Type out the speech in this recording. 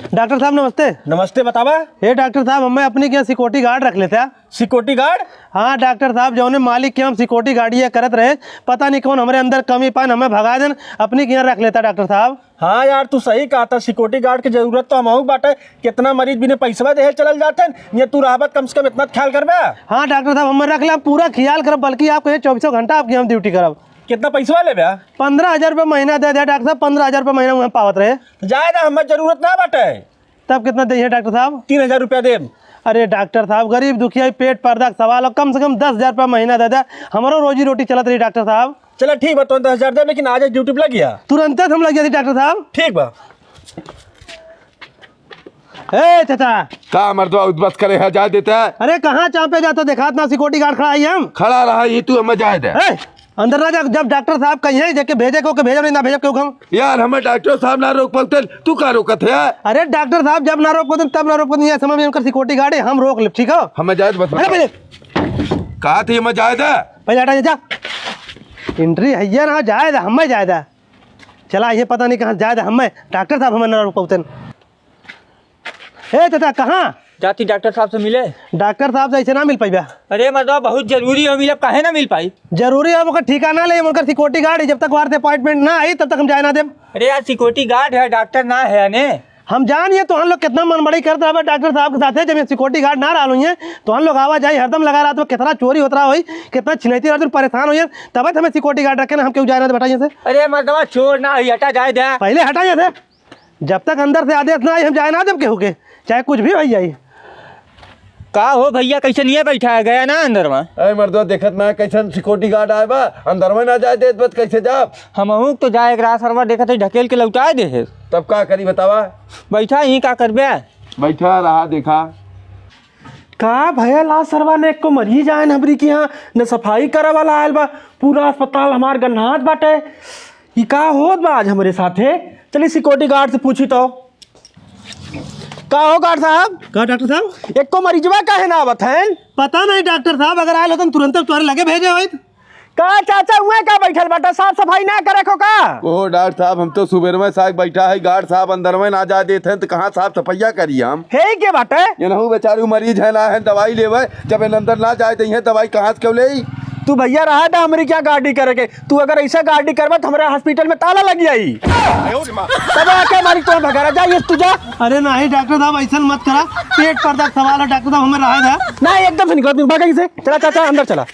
Doctor साहब नमस्ते। नमस्ते, बतावा। हे डॉक्टर साहब, हमें अपने के सिक्योरिटी गार्ड रख लेते हैं। Security guard? हाँ डॉक्टर साहब, जौने मालिक के हम सिक्योरिटी गार्ड ये करत रहे, पता नहीं कौन हमारे अंदर कमी पान हमें भगा देन, अपने के यहाँ रख लेता डॉक्टर साहब। हाँ यार, तू सही कहा था, सिक्योरिटी गार्ड की जरूरत तो हमहू बाटे। कितना मरीज बिना पैसवा देहे चलल जाते, ये तू रहबत कम से कम इतना ख्याल करबे। हाँ डॉक्टर साहब, हमें रख ले, पूरा ख्याल करब, बल्कि आपको ये 24 घंटा आपकी हम ड्यूटी करब। कितना पैसवा लेबे? 15,000 रुपये महीना दे दे डॉक्टर साहब, 15,000 रुपये महीना वहाँ पावत रहे। जाए ना, हमें जरूरत ना बाटे। तब कितना दे डॉक्टर साहब? 3,000 रुपया दे। अरे डॉक्टर साहब, गरीब दुखिया पेट पर्दा का सवाल हो, कम से कम 10,000 रुपया महीना दे दे, हमारो रोजी रोटी चलत रही डॉक्टर साहब। चलो ठीक बा, तो 10,000 दे, लेकिन आज ड्यूटी पे लग गया। तुरंत हम लग जाती डॉक्टर साहब। ठीक बा। ए चाचा, का मर्दवा उद्बत करे है, जा देता है। अरे कहाँ चापे जाता, देखात ना सिक्योरिटी गार्ड खड़ा है हम। खड़ा रहा ये तू, हमें जाए दे। ए, अंदर ना जा, जब डॉक्टर साहब कहिए जाके भेजे को के भेजब नहीं ना भेजब क्यों हम। यार हमें डॉक्टर साहब ना रोक पाते, तू का रोकत है? अरे डॉक्टर साहब जब ना रोक तब ना रोक, ये समय में उनका सिक्योरिटी गार्ड है, हम रोक ले, ठीक हो? हमें जाए दे, बस। अरे पहले कहा थी हमें जाए दे। पहले हटा जा, एंट्री है ना, जाए दे, हमें जाए दे। चला ये पता नहीं कहाँ जाए दे, हमें डॉक्टर साहब हमें ना रोक पाते। ए चाचा कहाँ जाती डॉक्टर साहब से मिले? डॉक्टर साहब से ऐसे ना मिल पाइबा। अरे मतलब बहुत जरूरी हो मिलब, काहे ना मिल पाई? जरूरी है ओकर ठिकाना ले, उनकर सिक्योरिटी गार्ड है, जब तक वहाँ से अपॉइंटमेंट ना आई तब तक हम जाए ना देब। अरे यार सिक्योरिटी गार्ड है, डॉक्टर ना है ने। हम जानिए तो हम लोग कितना मनबड़ी करते रहा डॉक्टर साहब के साथ है, जब ये सिक्योरिटी गार्ड ना रहा है तो हम लोग आवाजाही हरदम लगा रहा, तो कितना चोरी होता रहा होई, कितना छिनैती रहा, परेशान हुई, तब हमें सिक्योरिटी गार्ड रखे ना, हम क्यों जाए ना बताइए से। अरे मतलब छोड़ ना, हटा जाए दे। पहले हटा जाए, जब तक अंदर से आदेश ना आई हम जाए ना देब केहू के, चाहे कुछ भी हो जाए। का हो भैया, कैसे नहीं बैठा है, गया ना अंदर में? अरे मर्दवा देखत ना कैसन सिक्योरिटी गार्ड आए बा, अंदर में ना जाए देत, बस कैसे जा? हमहू तो जाए एक रात सरवा देखत है, ढकेल के लौटा दे है। तब का करी बतावा? बैठा ही का करबे? बैठा रहा देखा। का भैया ला सरवा ने एक को मरीज आए हमरी के यहाँ, न सफाई करे वाला आयल बा, पूरा अस्पताल हमार गन्हात बाटे। ई का होत बा आज हमरे साथे? चलिए सिक्योरिटी गार्ड से पूछी तो। का हो गार्ड साहब? का डॉक्टर साहब, एक को मरीजवा काहे ना आवत हैं? पता नहीं डॉक्टर साहब, अगर आयल होतन तुरंत तुम्हारे लगे भेजे होइत। का चाचा हुए का बैठल बाटा, साफ सफाई ना करे को का? ओ डॉक्टर साहब, हम तो सुबह में साहब बैठा है, गार्ड साहब अंदर में ना जा देते हैं तो कहाँ साफ सफाइया करी हम? हे के बाटे ये नहू बेचारू मरीज है ना है, दवाई लेवे, जब इन अंदर ना जाए तो दवाई कहाँ से क्यों ले? तू भैया रहा था हमारी क्या गाड़ी करे के, तू अगर ऐसा गाड़ी करवा तो हमारे हॉस्पिटल में ताला लग जाई। तब आके हमारी तो भगारा जा, ये तू जा। अरे नहीं डॉक्टर साहब ऐसा मत करा, पेट पर्दा सवाल है डॉक्टर साहब, हमें रहा था ना एकदम से निकल, भाग से। चला चाचा अंदर चला।